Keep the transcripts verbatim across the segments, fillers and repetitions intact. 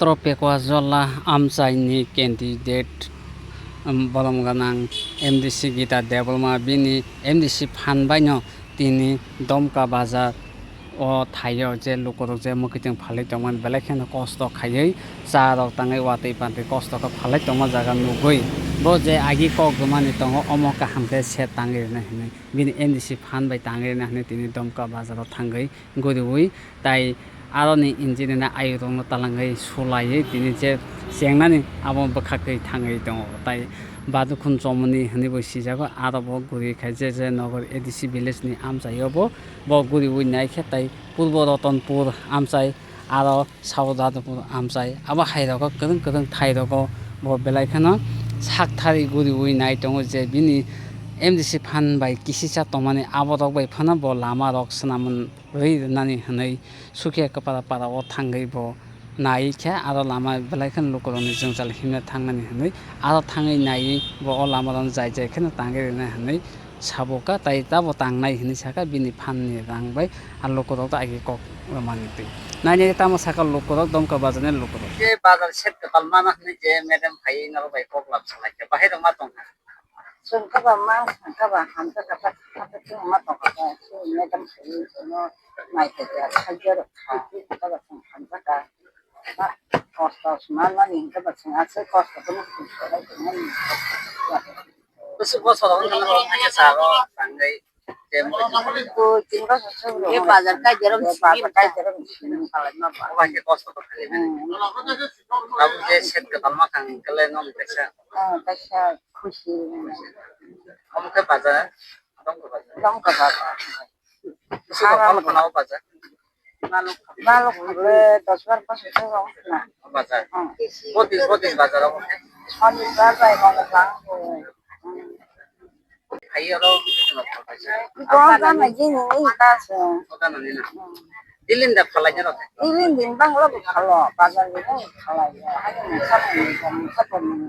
Tropikwa Jolla amchaini candidate, um, bolom gwnang M D C Gita Debbarma bini M D C phan baino tini Domka bazar o thaio je lukurok je mwkhitwng phalwi tongmani belai kheno kosto khaiwi cha rok tangwi watwi patwi kosto khe phalwi tongma jaga nugwi bo je agi kok rwmani tongo omo kaham khe se tangwi rwna hinwi bini M D C phan bai tangwi rwna hinwi tini Domka bazar o thangwi guriwi tai aroni engineer ayuk rokno talangwi sulaiwi tini je chengnani abo bwkhakwi thangwi tongo tai Badukhun Chomoni hinwi bo sijago aro bo guri khai je je nogor A D C village ni amchaio bo bo guriwi naikhe tai Purbo Rotonpur amchai aro South Jadavpur amchai abo hai rogo kwrwng kwrwng thai rogo bo belai kheno sak thari guriwi nai tongo je bini M D C phan bai kisisa tongmani abo rok bai phano bo lama rok swnam rwi rwnani hinwi sukhe kwpara para o thangwi bo nai khe aro lama belai kheno lukurokni jwngjal himna thangnani hinwi aro thangwi naiwi bo o lama rok jai jai kheno tangwi rwna hinwi sabo ka tai tabo tangnai hinwi saka bini phanni rang bai a lukurok ta agi kok rwmani twi nainai tamo saka lukurok Domka bazarni lukurok. Je bazar set kwtal mana hinwi je madam phaiwi norok bai kok lam salai khe bahai rok ma tongkha. Chwng khe ba ma sangkha ba hamjakha ta kha ta chwng ma tongkha ta chwng madam phaiwi chwngno naitokya sajya rok kha kha ba chwng hamjakha. Kosto swnamani hinkhe bo chwng aswk kosto khe muitu sorai tongmani. Bwswk bosoro wngkha norok haikhe saro tangwi. Bo tin bosor se wngkha. Bazar kaitorok simi kalaima ba. Obo haikhe kosto khe khailaimani. Abo je set kwtal ma thang hwnkhe le nong kaisa. Ah, kaisa khusi. Omo khe bazar. Dongka bazar. Dongka bazar. Bwswk rok phano phano o bazar. Balok khe dos bar bosor se wng khna. O bazar. Hmm. Bodin, bodin bazar o. Shonibar bai mano bang. Hai oro. Iko ang gana jini ni ta se. O gana ni na. Hmm. Dilin da phalai ni rok. Dilin din bang lo phalai. Bazar ni phalai. Hai ni sa ni sa ni sa ni.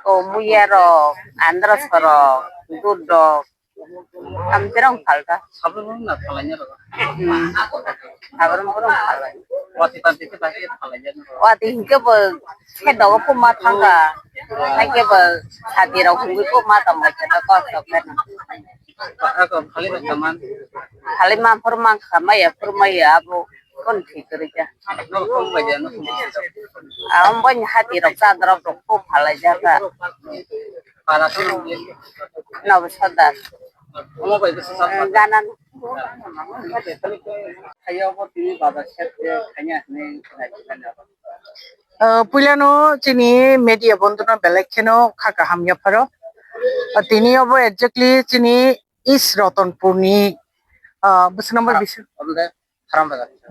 O muya rok, andros rok, dud rok, amchwrwng phalka. Saboni na phalai na rok. Hmm. Saboni borok phalai. Wati tanti khe bahai phalai na rok. Wati hinkhe bo khe dogo puma thangka. Haikhe bo sati rok hungwi puma tongkha khe to kosto khe. Ako phalai na kaman. Phalai ma phur mankha maya phur maya abo. Kon thwi kwrwi kha. Norok tong bai ya, norok tong bai ya. Ang boni hati rok chadra rok kok phalai jak kha. Para tong bai. Nobo sardar. Omo bai bwsa chadra. Gana. Khayo bo tini bazar set khe khaina hinwi khnai khnai. Ah, puilano chini media bondhono belai kheno kha kaham yapharo. Ah, tini obo exactly chini East Ratanpur ni, ah, bwsa number bisi.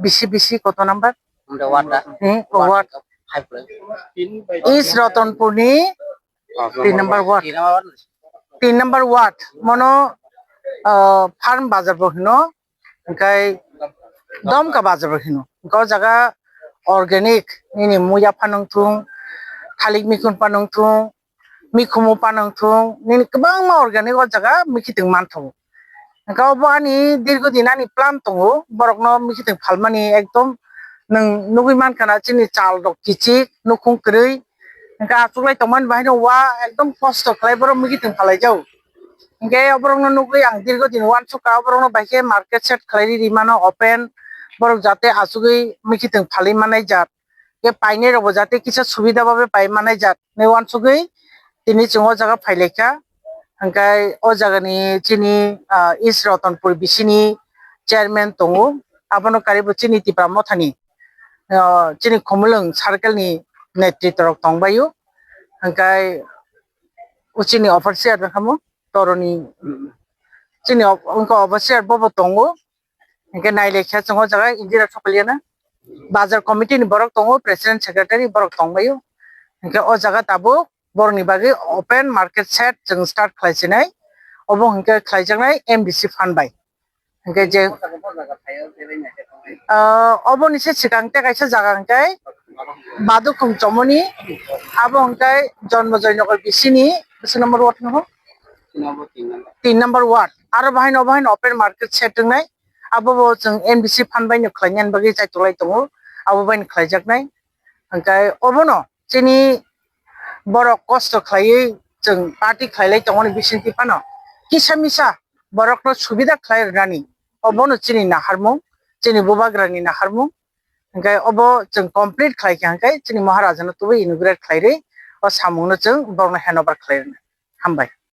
Bisi, bisi, koto number? Umre ward da? Hmm, ward. Five plus. East Ratanpur ni tin number ward. Tin number ward. Mono, ah, farm bazar bo hino. Hingkai Domka bazar bo hino. Hingkai o jaga organic nini muya phanang thung, thalik mikun phanang thung, mikhumu panang thung, nini kwbangma organic o jaga mikitwng manthogo. Hingke obo ani dirgo din ani plan tongo, borokno mikitwng phalmani ekdom nwng nugui mankha na chini chal rok kichik, nukhung kwrwi, hingke achuklai tongmani bahaino wa ekdom kosto khlai borok mikitwng phalai jago. Hingke oborokno nugui ang dirgo din wansukha, oborokno baikhe market set khlai ri rimano open, borok jate achugui mikitwng phalwi manai jat. Khe painai rokbo jate kisa subida babe pai manai jak hinwi wansugwi tini chwng o jaga phailaikha. Hingkhai o jagani chini, ah, East Ratanpur bisini chairman tongo, abono karibo chini Tipra Mothani, ah, chini Khumulwng circle ni netritwa rok tongbaio. Hingkhai o chini overseer wngkha mo toroni, chini o-, wngkha overseer bobo tongo. Hingke nailaikha chwng o jaga Indira Thokliana. Bazar committee ni borok tongo, president, secretary borok tongbaio. Hingke o jaga tabuk borokni bagwi open market set chwng start khlai sinai. Obo hingke khlaijaknai M D C fund bai. Hingke je, ah, oboni se swkang tei kaisa jaga hingke Badukhum Chomoni, abo hingke Jonmojoy Nagar bisini bwswk number ward no? Tin number ward. Aro bahaino, bahaino open market set wngnai. Abo bo chwng M D C phan bai no khlai nani bagwi chaitok lai tongo, abo bai no khlai jak nai. Hwnkhe obono chini borok kosto khlaiwi chwng party khlai lai tongmani bisingtwi phano kisa misa borokno subida khlai rwnani, obono chini naharmung, chini bubagrani naharmung. Hwnkhe obo chwng complete khlai kha hwnkhe chini Maharajano tubui inaugurate khlai rwi o samungno chwng borokno handover khlai rwnai. Hambai.